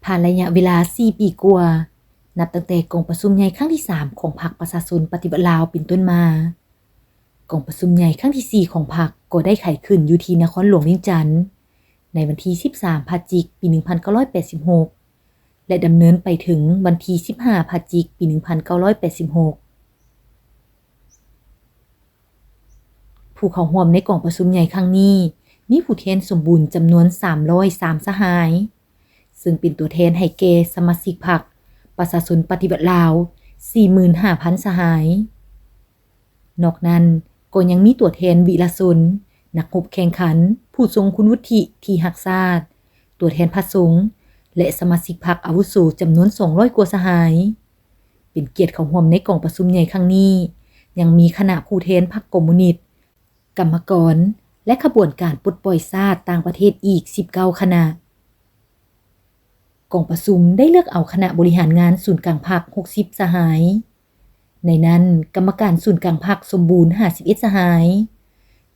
ຜ່ານໄລຍະເວລາສີ່ປີກວ່າ ນັບຕັ້ງແຕ່ກອງປະຊຸມໃຫຍ່ຄັ້ງທີສາມຂອງພັກປະຊາຊົນປະຕິວັດລາວເປັນຕົ້ນມາ, ກອງປະຊຸມໃຫຍ່ຄັ້ງທີສີ່ຂອງພັກກໍໄດ້ໄຂຂຶ້ນຢູ່ທີ່ນະຄອນຫຼວງວຽງຈັນ ໃນວັນທີສິບສາມ ພະຈິກ ປີໜຶ່ງພັນເກົ້າຮ້ອຍແປດສິບຫົກ ແລະ ດຳເນີນໄປເຖິງວັນທີສິບຫ້າ ພະຈິກ ປີໜຶ່ງພັນເກົ້າຮ້ອຍແປດສິບຫົກ. ຜູ້ເຂົ້າຮ່ວມໃນກອງປະຊຸມໃຫຍ່ຄັ້ງນີ້ ມີຜູ້ແທນສົມບູນຈຳນວນສາມຮ້ອຍສາມສະຫາຍ, ເຊິ່ງເປັນຕົວແທນໃຫ້ແກ່ສະມາຊິກພັກປະຊາຊົນປະຕິວັດລາວ ສີ່ໝື່ນຫ້າພັນສະຫາຍ. ນອກນັ້ນກໍຍັງມີຕົວແທນວິລະຊົນ, ນັກຮົບແຂ່ງຂັນ, ຜູ້ຊົງຄຸນວຸດທິທີ່ຮັກຊາດ, ຕົວແທນພະສົງ ແລະ ສະມາຊິກພັກອາວຸໂສຈຳນວນສອງຮ້ອຍກວ່າສະຫາຍ. ເປັນກຽດເຂົ້າຮ່ວມໃນກອງປະຊຸມໃຫຍ່ຄັ້ງນີ້ ຍັງມີຄະນະຜູ້ແທນພັກຄອມມູນິດ, ກຳມະກອນ ແລະ ຂະບວນການປົດປ່ອຍຊາດຕ່າງປະເທດອີກສິບເກົ້າຄະນະ. ກອງປະຊຸມໄດ້ເລືອກເອົາຄະນະບໍລິຫານງານສູນກາງພັກຫົກສິບສະຫາຍ. ໃນນັ້ນ, ກຳມະການສູນກາງພັກສົມບູນຫ້າສິບເອັດສະຫາຍ,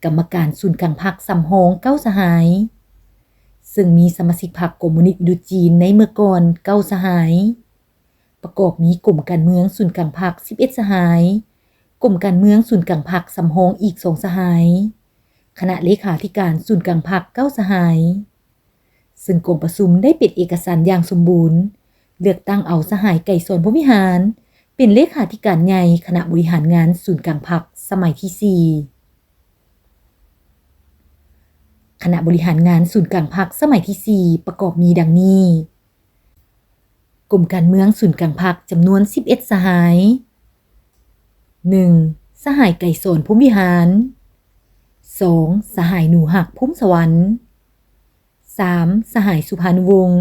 ກຳມະການສູນກາງພັກສຳຮອງເກົ້າສະຫາຍ, ເຊິ່ງມີສະມາຊິກພັກຄອມມູນິດອິນໂດຈີນໃນເມື່ອກ່ອນເກົ້າສະຫາຍ, ປະກອບມີກົມການເມືອງສູນກາງພັກສິບເອັດສະຫາຍ, ກົມການເມືອງສູນກາງພັກສຳຮອງອີກສອງສະຫາຍ, ຄະນະເລຂາທິການສູນກາງພັກເກົ້າສະຫາຍ. ເຊິ່ງກອງປະຊຸມໄດ້ເປັນເອກະສັນຢ່າງສົມບູນ, ເລືອກຕັ້ງເອົາສະຫາຍ ໄກສອນ ພົມວິຫານ ເປັນເລຂາທິການໃຫຍ່ຄະນະບໍລິຫານງານສູນກາງພັກສະໄໝທີສີ່. ຄະນະບໍລິຫານງານສູນກາງພັກສະໄໝທີສີ່ ປະກອບມີດັ່ງນີ້: ກົມການເມືອງສູນກາງພັກຈຳນວນສິບເອັດສະຫາຍ. ໜຶ່ງ ສະຫາຍ ໄກສອນ ພົມວິຫານ. ສອງ ສະຫາຍ ໜູຮັກ ພົມສະຫວັນ. ສາມ ສະຫາຍ ສຸພານຸວົງ.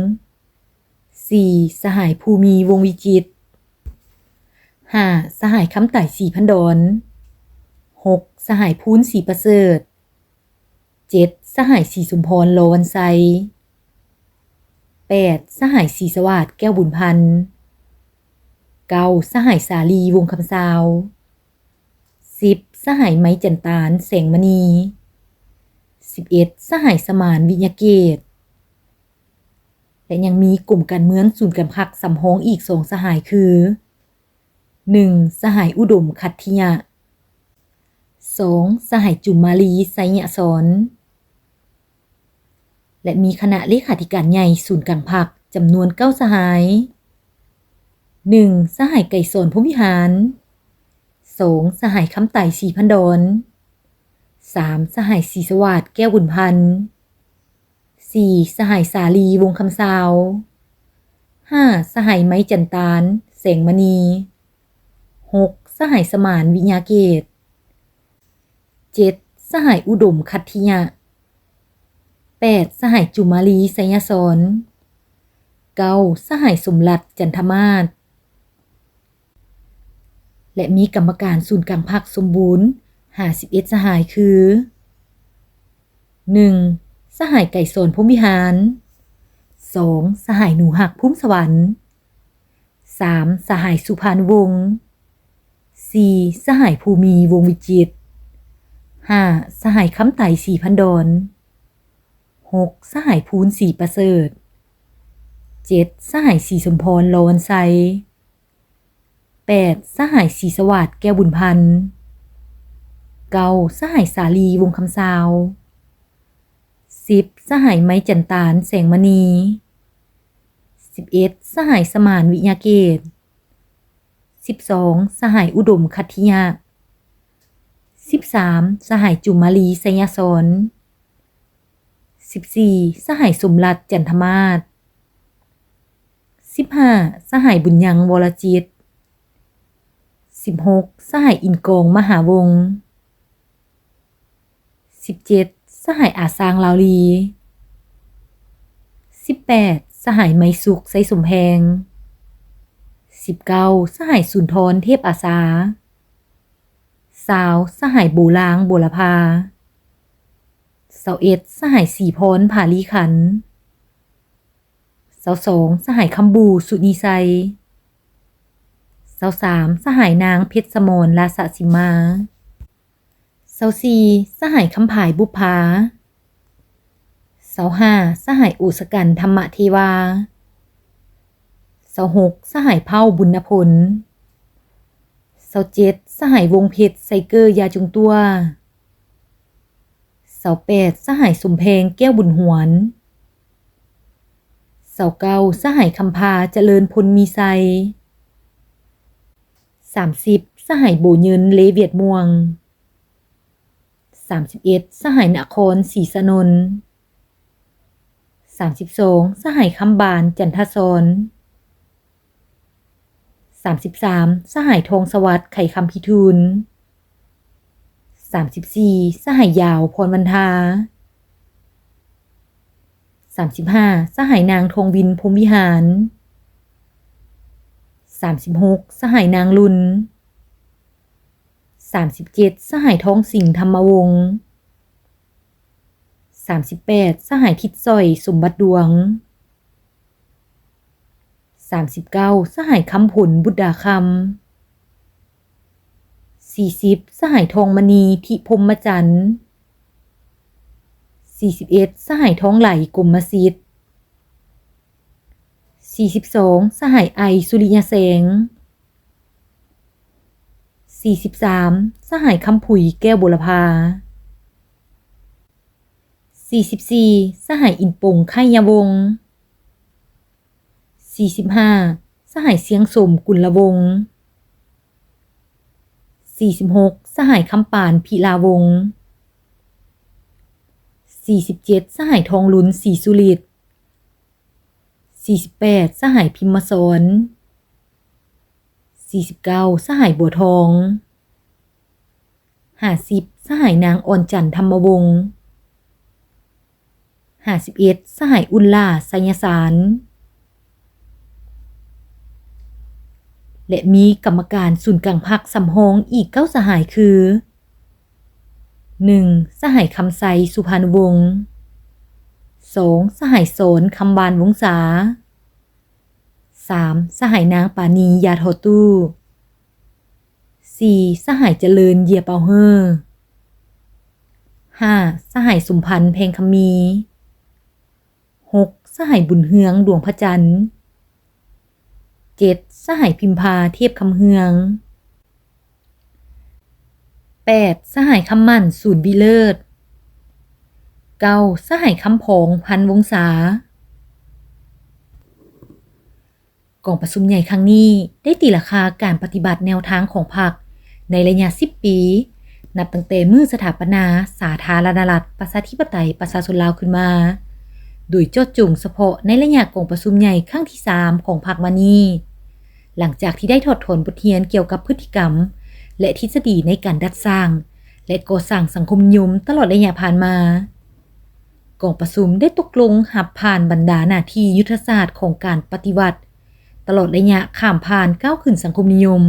ສີ່ ສະຫາຍ ພູມີ ວົງວິຈິດ. ຫ້າ ສະຫາຍ ຄຳໄຕ ສີພັນດອນ. ຫົກ ສະຫາຍ ພູນ ສີປະເສີດ. ເຈັດ ສະຫາຍ ສີສົມພອນ ລໍວັນໄຊ. ແປດ ສະຫາຍ ສີສະຫວາດ ແກ້ວບຸນພັນ. ເກົ້າ ສະຫາຍ ສາລີ ວົງຄຳຊາວ. ສິບ ສະຫາຍ ໄມຈັນຕານ ແສງມະນີ. ສິບເອັດ ສະຫາຍ ສະໝານ ວິຍະເກດ. ແລະ ຍັງມີກົມການເມືອງສູນກາງພັກສຳຮອງອີກສອງສະຫາຍຄື ໜຶ່ງ ສະຫາຍ ອຸດົມ ຂັດທິຍະ. ສອງ ສະຫາຍ ຈຸມມາລີ ໄຊຍະສອນ. ແລະ ມີຄະນະເລຂາທິການໃຫຍ່ສູນກາງພັກຈຳນວນເກົ້າສະຫາຍ. ໜຶ່ງ ສະຫາຍ ໄກສອນ ພົມວິຫານ. ສອງ ສະຫາຍ ຄຳໄຕ ສີພັນດອນ. ສາມ ສະຫາຍ ສີສະຫວາດ ແກ້ວບຸນພັນ. ສີ່ ສະຫາຍ ສາລີ ວົງຄຳຊາວ. ຫ້າ ສະຫາຍ ໄມຈັນຕານ ແສງມະນີ. ຫົກ ສະຫາຍ ສະໝານ ວິຍາເກດ. ເຈັດ ສະຫາຍ ອຸດົມ ຂັດທິຍະ. ແປດ ສະຫາຍ ຈຸມມາລີ ໄຊຍະສອນ. ເກົ້າ ສະຫາຍ ສົມລັດ ຈັນທະມາດ. ແລະ ມີກຳມະການສູນກາງພັກສົມບູນຫ້າສິບເອັດສະຫາຍຄື ໜຶ່ງ ສະຫາຍ ໄກສອນ ພົມວິຫານ. ສອງ ສະຫາຍ ໜູຮັກ ພູມສະຫວັນ. ສາມ ສະຫາຍ ສຸພານຸວົງ. ສີ່ ສະຫາຍ ພູມີ ວົງວິຈິດ. ຫ້າ ສະຫາຍ ຄຳໄຕ ສີພັນດອນ. ຫົກ ສະຫາຍ ພູນ ສີປະເສີດ. ເຈັດ ສະຫາຍ ສີສົມພອນ ລໍວັນໄຊ. ແປດ ສະຫາຍ ສີສະຫວາດ ແກ້ວບຸນພັນ. ເກົ້າ ສະຫາຍ ສາລີ ວົງຄຳຊາວ. ສິບ ສະຫາຍ ໄມຈັນຕານ ແສງມະນີ. ສິບເອັດ ສະຫາຍ ສະໝານ ວິຍາເກດ. ສິບສອງ ສະຫາຍ ອຸດົມ ຂັດທິຍະ. ສິບສາມ ສະຫາຍ ຈຸມມາລີ ໄຊຍະສອນ. ສິບສີ່ ສະຫາຍ ສົມລັດ ຈັນທະມາດ. ສິບຫ້າ ສະຫາຍ ບຸນຍັງ ວໍລະຈິດ. ສິບຫົກ ສະຫາຍ ອິນກອງ ມະຫາວົງ. ສິບເຈັດ ສະຫາຍ ອາຊາງ ລາວລີ. ສິບແປດ ສະຫາຍ ໄມສຸກ ໄຊສົມແພງ. ສິບເກົ້າ ສະຫາຍ ສຸນທອນ ເທບອາສາ. ຊາວ ສະຫາຍ ໂບລາງ ໂບລະພາ. ຊາວເອັດ ສະຫາຍ ສີພອນ ຜາລີຂັນ. ຊາວສອງ ສະຫາຍ ຄຳບູ ສຸນີໄຊ. ຊາວສາມ ສະຫາຍ ນາງ ເພັດສະໝອນ ລາສະສິມມາ. ຊາວສີ່ ສະຫາຍ ຄຳພາຍ ບຸບພາ. ຊາວຫ້າ ສະຫາຍ ໂອສະກັນ ທຳມະເທວາ. ຊາວຫົກ ສະຫາຍ ເຜົ່າ ບຸນນະພົນ. ຊາວເຈັດ ສະຫາຍ ວົງເພັດ ໄຊເກີ ຢາຈຸງຕົວ. ຊາວແປດ ສະຫາຍ ສົມແພງ ແກ້ວບຸນຫວນ. ຊາວເກົ້າ ສະຫາຍ ຄຳພາ ຈະເລີນພົນມີໄຊ. ສາມສິບ ສະຫາຍ ໂບເຍິນ ເລວຽດມ່ວງ. ສາມສິບເອັດ ສະຫາຍ ນະຄອນ ສີສະໜົນ. ສາມສິບສອງ ສະຫາຍ ຄຳບານ ຈັນທະສອນ. ສາມສິບສາມ ສະຫາຍ ທອງສະຫວັດ ໄຂຄຳພິທູນ. ສາມສິບສີ່ ສະຫາຍ ຢາວ ພອນວັນທາ. ສາມສິບຫ້າ ສະຫາຍ ນາງ ທອງວິນ ພົມວິຫານ. ສາມສິບຫົກ ສະຫາຍ ນາງ ລຸນ. ສາມສິບເຈັດ ສະຫາຍ ທອງສິງ ທຳມະວົງ. ສາມສິບແປດ ສະຫາຍ ທິດສອຍ ສົມບັດດວງ. ສາມສິບເກົ້າ ສະຫາຍ ຄຳຜົນ ບຸດດາຄຳ. ສີ່ສິບ ສະຫາຍ ທອງມະນີ ທິພົມມະຈັນ. ສີ່ສິບເອັດ ສະຫາຍ ທອງໄຫຼ ກົມມະສິດ. ສີ່ສິບສອງ ສະຫາຍ ໄອ ສຸລິຍະແສງ. ສີ່ສິບສາມ ສະຫາຍ ຄຳຜຸຍ ແກ້ວບົວລະພາ. ສີ່ສິບສີ່ ສະຫາຍ ອິນປົງ ໄຄຍະວົງ. ສີ່ສິບຫ້າ ສະຫາຍ ຊຽງສົມ ກຸນລະວົງ. ສີ່ສິບຫົກ ສະຫາຍ ຄຳປານ ພິລາວົງ. ສີ່ສິບເຈັດ ສະຫາຍ ທອງລຸນ ສີສຸລິດ. ສີ່ສິບແປດ ສະຫາຍ ພິມມະສອນ. ສີ່ສິບເກົ້າ ສະຫາຍ ບົວທອງ. ຫ້າສິບ ສະຫາຍ ນາງ ອ່ອນຈັນ ທຳມະວົງ. ຫ້າສິບເອັດ ສະຫາຍ ອຸ່ນຫຼ້າ ໄຊຍະສານ. ແລະ ມີກຳມະການສູນກາງພັກສຳຮອງອີກເກົ້າສະຫາຍຄື ໜຶ່ງ ສະຫາຍ ຄຳໄຊ ສຸພານຸວົງ. ສອງ ສະຫາຍ ສອນ ຄຳວານ ວົງສາ. ສາມ ສະຫາຍ ນາງ ປານີ ຢາທໍ່ຕູ້. ສີ່ ສະຫາຍ ຈະເລີນ ເຢຍເປົາເຮີ. ຫ້າ ສະຫາຍ ສົມພັນ ແພງຄຳມີ. ຫົກ ສະຫາຍ ບຸນເຮືອງ ດວງພະຈັນ. ເຈັດ ສະຫາຍ ພິມພາ ເທບຄຳເຮືອງ. ແປດ ສະຫາຍ ຄຳໝັ້ນ ສູນວິເລີດ. ເກົ້າ ສະຫາຍ ຄຳຜອງ ພັນວົງສາ. ກອງປະຊຸມໃຫຍ່ຄັ້ງນີ້ໄດ້ຕີລາຄາການປະຕິບັດແນວທາງຂອງພັກໃນໄລຍະສິບປີ, ນັບຕັ້ງແຕ່ມື້ສະຖາປະນາສາທາລະນະລັດ ປະຊາທິປະໄຕ ປະຊາຊົນລາວຂຶ້ນມາ, ໂດຍເຈາະຈົງສະເພາະໃນໄລຍະກອງປະຊຸມໃຫຍ່ຄັ້ງທີສາມຂອງພັກມານີ້, ຫຼັງຈາກທີ່ໄດ້ຖອດຖອນບົດຮຽນກ່ຽວກັບພຶດຕິກຳ ແລະ ທິດສະດີໃນການດັດສ້າງ ແລະ ກໍ່ສ້າງສັງຄົມນິຍົມຕະຫຼອດໄລຍະຜ່ານມາ. ກອງປະຊຸມໄດ້ຕົກລົງຮັບຜ່ານບັນດາໜ້າທີ່ຍຸດທະສາດຂອງການປະຕິວັດ ຕະຫຼອດໄລຍະຂ້າມຜ່ານກ້າວຂຶ້ນສັງຄົມນິຍົມ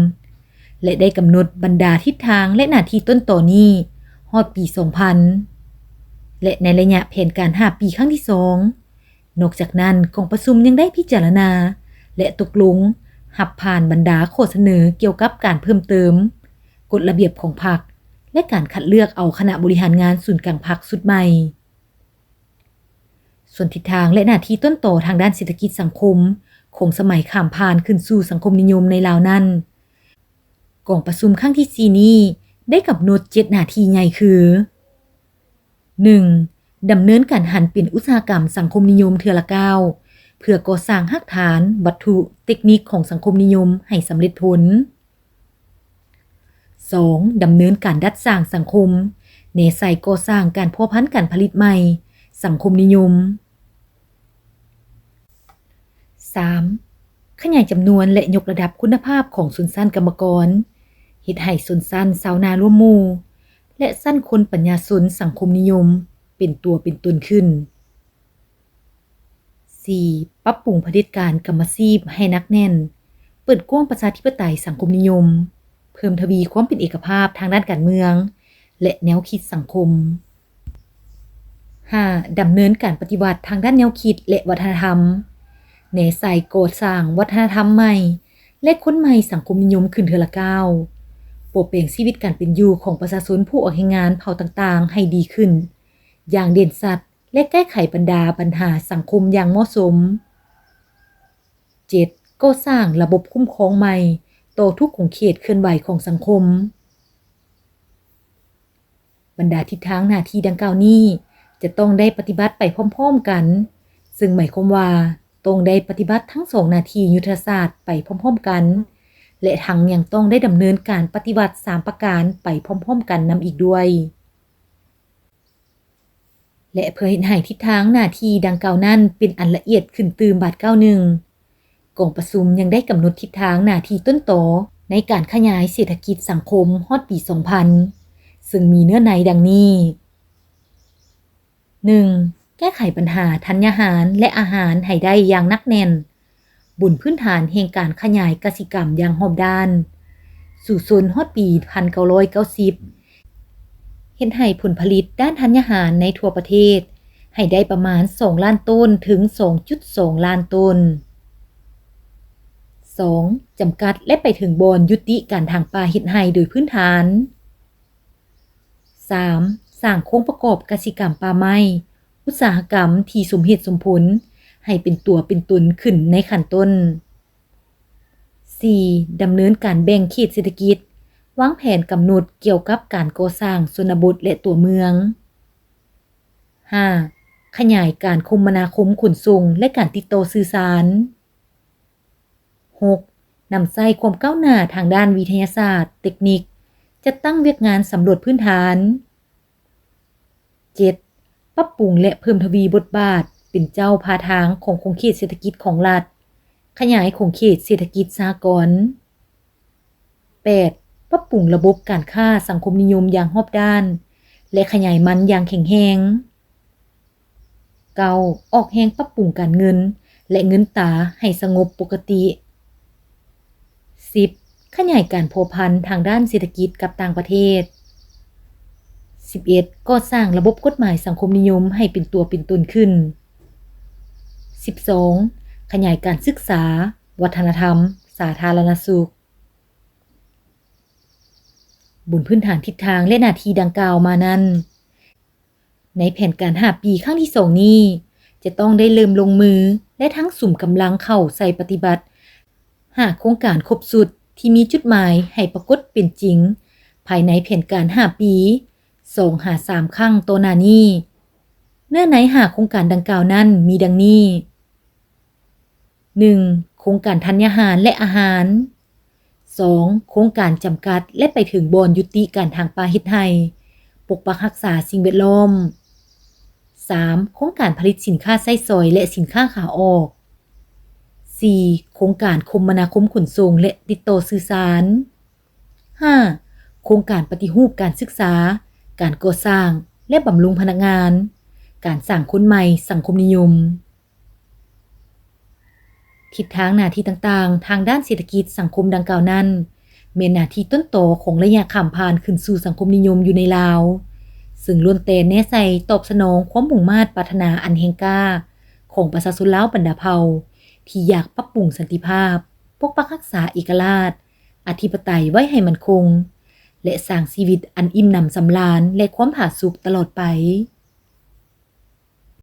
ແລະ ໄດ້ກຳນົດບັນດາທິດທາງ ແລະ ໜ້າທີ່ຕົ້ນຕໍນີ້ຮອດປີສອງພັນ ແລະ ໃນໄລຍະແຜນການຫ້າປີຄັ້ງທີສອງ. ນອກຈາກນັ້ນ, ກອງປະຊຸມຍັງໄດ້ພິຈາລະນາ ແລະ ຕົກລົງຮັບຜ່ານບັນດາຂໍ້ສະເໜີກ່ຽວກັບການເພີ່ມເຕີມກົດລະບຽບຂອງພັກ ແລະ ການຄັດເລືອກເອົາຄະນະບໍລິຫານງານສູນກາງພັກຊຸດໃໝ່. ສ່ວນທິດທາງ ແລະ ໜ້າທີ່ຕົ້ນຕໍທາງດ້ານເສດຖະກິດສັງຄົມຂອງສະໄໝຂ້າມຜ່ານຂຶ້ນສູ່ສັງຄົມນິຍົມໃນລາວນັ້ນ, ກອງປະຊຸມຄັ້ງທີສີ່ນີ້ໄດ້ກຳນົດເຈັດໜ້າທີ່ໃຫຍ່ຄື, ໜຶ່ງ ດຳເນີນການຫັນເປັນອຸດສາຫະກຳສັງຄົມນິຍົມເທື່ອລະກ້າວ ເພື່ອກໍ່ສ້າງຮາກຖານ, ວັດຖຸ, ເຕັກນິກຂອງສັງຄົມນິຍົມໃຫ້ສຳເລັດຜົນ. ສອງ ດຳເນີນການດັດສ້າງສັງຄົມ ແນໃສ່ກໍ່ສ້າງການພົວພັນການຜະລິດໃໝ່ສັງຄົມນິຍົມ. ສາມ ຂະຫຍາຍຈຳນວນ ແລະ ຍົກລະດັບຄຸນນະພາບຂອງຊົນຊັ້ນກຳມະກອນ, ເຮັດໃຫ້ຊົນຊັ້ນຊາວນາລວມໝູ່ ແລະ ຊັ້ນຄົນປັນຍາຊົນສັງຄົມນິຍົມເປັນຕົວເປັນຕົນຂຶ້ນ. ສີ່ ປັບປຸງຜະເດັດການກຳມະຊີບໃຫ້ໜັກແໜ້ນ, ເປີດກວ້າງປະຊາທິປະໄຕສັງຄົມນິຍົມ, ເພີ່ມທະວີຄວາມເປັນເອກະພາບທາງດ້ານການເມືອງ ແລະ ແນວຄິດສັງຄົມ. ຫ້າ ດຳເນີນການປະຕິວັດທາງດ້ານແນວຄິດ ແລະ ວັດທະນະທຳ, ແນໃສ່ກໍ່ສ້າງວັດທະນະທຳໃໝ່ ແລະ ຄົນໃໝ່ສັງຄົມນິຍົມຂຶ້ນເທື່ອລະກ້າວ, ປົວແປງຊີວິດການເປັນຢູ່ຂອງປະຊາຊົນຜູ້ອອກແຮງງານເຜົ່າຕ່າງໆໃຫ້ດີຂຶ້ນຢ່າງເດັ່ນຊັດ ແລະ ແກ້ໄຂບັນດາບັນຫາສັງຄົມຢ່າງເໝາະສົມ. ເຈັດ ກໍ່ສ້າງລະບົບຄຸ້ມຄອງໃໝ່ຕໍ່ທຸກຂົງເຂດເຄື່ອນໄຫວຂອງສັງຄົມ. ບັນດາທິດທາງໜ້າທີ່ດັ່ງກ່າວນີ້ຈະຕ້ອງໄດ້ປະຕິບັດໄປພ້ອມໆກັນ, ເຊິ່ງໝາຍຄວາມວ່າຕ້ອງໄດ້ປະຕິບັດທັງສອງໜ້າທີ່ຍຸດທະສາດໄປພ້ອມໆກັນ ແລະ ທັງຍັງຕ້ອງໄດ້ດຳເນີນການປະຕິວັດສາມປະການໄປພ້ອມໆກັນນຳອີກດ້ວຍ. ແລະ ເພື່ອເຮັດໃຫ້ທິດທາງໜ້າທີ່ດັ່ງກ່າວນັ້ນເປັນອັນລະອຽດຂຶ້ນຕື່ມບາດກ້າວໜຶ່ງ, ກອງປະຊຸມຍັງໄດ້ກຳນົດທິດທາງໜ້າທີ່ຕົ້ນຕໍໃນການຂະຫຍາຍເສດຖະກິດສັງຄົມຮອດປີສອງພັນ ເຊິ່ງມີເນື້ອໃນດັ່ງນີ້. ໜຶ່ງ, ແກ້ໄຂບັນຫາທັນຍາຫານ ແລະ ອາຫານໃຫ້ໄດ້ຢ່າງໜັກແໜ້ນ, ບົນພື້ນຖານແຫ່ງການຂະຫຍາຍກະສິກຳຢ່າງຮອບດ້ານ, ສູ້ຊົນຮອດປີພັນເກົ້າຮ້ອຍເກົ້າສິບ ເຮັດໃຫ້ຜົນຜະລິດດ້ານທັນຍາຫານໃນທົ່ວປະເທດໃຫ້ໄດ້ປະມານສອງລ້ານໂຕນເຖິງສອງຈຸດສອງລ້ານໂຕນ. ສອງ, ຈຳກັດ ແລະ ໄປເຖິງບ່ອນຍຸຕິການຖາງປ່າເຮັດໄຮ່ໂດຍພື້ນຖານ. ສາມ, ສ້າງໂຄງປະກອບກະສິກຳປ່າໄມ້ ອຸດສາຫະກຳທີ່ສົມເຫດສົມຜົນ ໃຫ້ເປັນຕົວເປັນຕົນຂຶ້ນໃນຂັ້ນຕົ້ນ. ສີ່, ດຳເນີນການແບ່ງເຂດເສດຖະກິດ, ວາງແຜນກຳນົດກ່ຽວກັບການກໍ່ສ້າງຊົນນະບົດ ແລະ ຕົວເມືອງ. ຫ້າ, ຂະຫຍາຍການຄົມມະນາຄົມຂົນສົ່ງ ແລະ ການຕິດຕໍ່ສື່ສານ. ຫົກ, ນຳໃຊ້ຄວາມກ້າວໜ້າທາງດ້ານວິທະຍາສາດ, ເຕັກນິກ, ຈັດຕັ້ງວຽກງານສຳຫຼວດພື້ນຖານ. ເຈັດ, ປັບປຸງ ແລະ ເພີ່ມທະວີບົດບາດເປັນເຈົ້າພາທາງຂອງຂົງເຂດເສດຖະກິດຂອງລັດ, ຂະຫຍາຍຂົງເຂດເສດຖະກິດສະຫະກອນ. ແປດ, ປັບປຸງລະບົບການຄ້າສັງຄົມນິຍົມຢ່າງຮອບດ້ານ ແລະ ຂະຫຍາຍມັນຢ່າງແຂງແຮງ. ເກົ້າ, ອອກແຮງປັບປຸງການເງິນ ແລະ ເງິນຕາໃຫ້ສະຫງົບປົກກະຕິ. ສິບ, ຂະຫຍາຍການພົວພັນທາງດ້ານເສດຖະກິດກັບຕ່າງປະເທດ. ສິບເອັດ, ກໍ່ສ້າງລະບົບກົດໝາຍສັງຄົມນິຍົມໃຫ້ເປັນຕົວເປັນຕົນຂຶ້ນ. ສິບສອງ, ຂະຫຍາຍການສຶກສາ, ວັດທະນະທຳ, ສາທາລະນະສຸກ. ບົນພື້ນຖານທິດທາງ ແລະ ໜ້າທີ່ດັ່ງກ່າວມານັ້ນ, ໃນແຜນການຫ້າປີຄັ້ງທີສອງນີ້ ຈະຕ້ອງໄດ້ເລີ່ມລົງມື ແລະ ທັງສຸມກຳລັງເຂົ້າໃສ່ປະຕິບັດຫ້າໂຄງການຄົບຊຸດທີ່ມີຈຸດໝາຍໃຫ້ປາກົດເປັນຈິງ ພາຍໃນແຜນການຫ້າປີ ສອງຫາສາມຄັ້ງຕໍ່ໜ້ານີ້. ເນື້ອໃນຫ້າໂຄງການດັ່ງກ່າວນັ້ນມີດັ່ງນີ້. ໜຶ່ງ, ໂຄງການທັນຍາຫານ ແລະ ອາຫານ. ສອງ, ໂຄງການຈຳກັດ ແລະ ໄປເຖິງບ່ອນຍຸຕິການຖາງປ່າເຮັດໄຮ່, ປົກປັກຮັກສາສິ່ງແວດລ້ອມ. ສາມ, ໂຄງການຜະລິດສິນຄ້າໃຊ້ສອຍ ແລະ ສິນຄ້າຂາອອກ. ສີ່, ໂຄງການຄົມມະນາຄົມຂົນສົ່ງ ແລະ ຕິດຕໍ່ສື່ສານ. ຫ້າ, ໂຄງການປະຕິຮູບການສຶກສາ, ການກໍ່ສ້າງ ແລະ ບຳລຸງພະນັກງານ, ການສ້າງຄົນໃໝ່ສັງຄົມນິຍົມ. ທິດທາງໜ້າທີ່ຕ່າງໆທາງດ້ານເສດຖະກິດສັງຄົມດັ່ງກ່າວນັ້ນ ແມ່ນໜ້າທີ່ຕົ້ນຕໍຂອງໄລຍະຂ້າມຜ່ານຂຶ້ນສູ່ສັງຄົມນິຍົມຢູ່ໃນລາວ, ເຊິ່ງລ້ວນແຕ່ແນໃສ່ຕອບສະໜອງຄວາມມຸ່ງມາດປາດຖະໜາອັນແຮງກ້າຂອງປະຊາຊົນລາວບັນດາເຜົ່າ ທີ່ຢາກປັບປຸງສັນຕິພາບ, ປົກປັກຮັກສາເອກະລາດ, ອະທິປະໄຕໄວ້ໃຫ້ໝັ້ນຄົງ ແລະ ສ້າງຊີວິດອັນອີ່ມໜຳສຳລານ ແລະ ຄວາມຜາສຸກຕະຫຼອດໄປ.